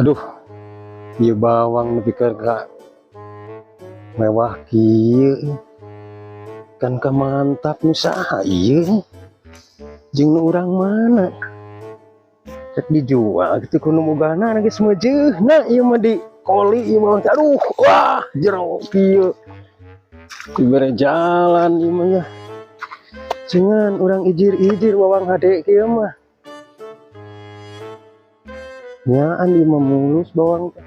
Aduh, ieu bawang nepi ka mewah kieu. Kan ka mantap, nu saha ieu? Jeung nu urang mana? Cek dijual gitu ku nu bogana geus meujeuhna ieu mah, di koli ieu mah. Aduh, wah, jero kieu. Dibere jalan ieu mah ya. Cengan urang ijir-ijir bawang hade kieu mah. Nyaan ieu mah mulus bawang teh.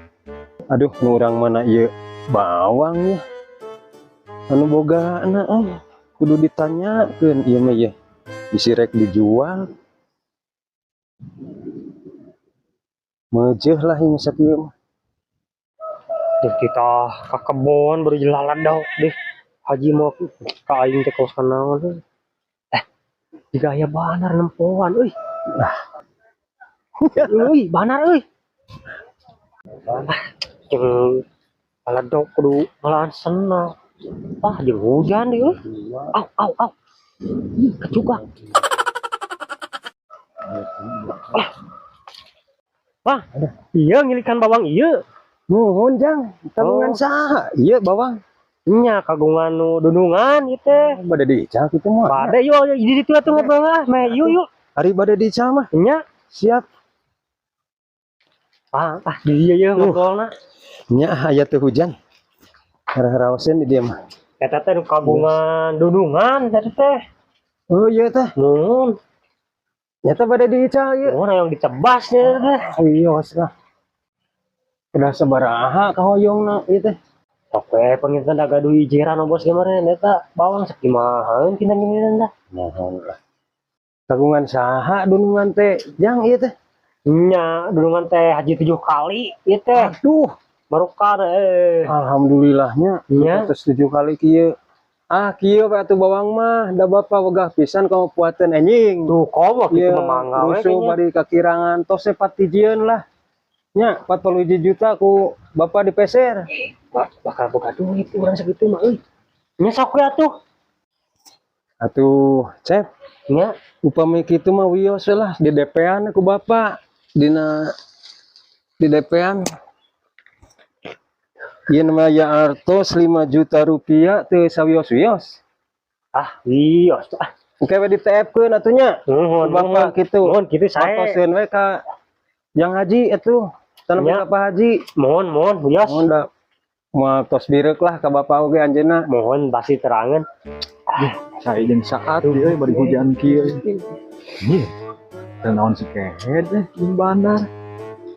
Aduh, nu urang mana ieu bawang ya? Anu bogana ah, kudu ditanyakeun ieu mah ya. Bisi rek dijual. Meujeuh lah ieu sakieu mah. Duh, kita ke kebon baru laladau deh. Haji mau ka aing teh kaos naon euy. Eh, jiga aya banar nempoan euy. Nah. Euy, banar euy. Ah, jeung laladau kudu ngalaan senang. Ah, jeung hujan deui euy. Au, au, au. Ih, kecugak. Ah. Wah, iya ngilikan bawang ieu. Nuhun, Jang, kagungan Oh. saha ieu bawang? Nya kagungan nu dunungan ieu teh. Bade diical kitu mah. Bade yuk, di ditu atuh ngobrol lah, meh yuk yuk. Ari bade diical mah. Nya, Siap. ah, ah di dieu ye ngobrolna. Nya aya teu hujan. Raoseun di dieu mah. Eta teh nu kagungan dunungan eta teh. Oh iya teh. Nuhun, Nyata bade diical ieu. nuhun yang ditebas nya teh. Wios lah. Udah sabaraha kahoyongna ieu teh? Sok we panginten da gaduh ijiran bos kemarin eta bawang sakimahaeun kinten kinten dah. Mohon lah. Kagungan saha dunungan teh, Jang, ieu teh? Nya dunungan teh haji 7 kali ieu teh. Aduh, Barokah eh. Alhamdulillahnya Nya. terus 7 kali kieu. Ah, kieu we atuh bawang mah, da bapak wegah pisan kamu puateun enjing. Tuh komo kitu Ieu mah mangga we rusuh kayaknya. Bari kakirangan tos sepat hijieun lah. Nya 40 juta ku bapak dipeser. Bakal boga duit urang sakitu mah euy. Nya sok we atuh. Atuh, Cep, Nya, upami kitu mah wios we lah di DP-an ku bapak dina di DP-an. Ieu mah ya artos 5 juta rupiah teu sawios-wios. Ah wios ah. Engke we di TF-keun atuh nya. Nuhun, Ku bapak nuhun. Kitu. Nuhun kitu sae. Wartoseun we ka Jang Haji atuh. Tanah Nya. ka Pak Haji. Mohon, mohon, wios. Mohon da moal tos bireuk lah ka bapak oge anjeunna. Mohon pasti terangan. Saya jeung saat ieu euy bari hujan kieu. Ih, teu naon si kehed eh jeung bandar.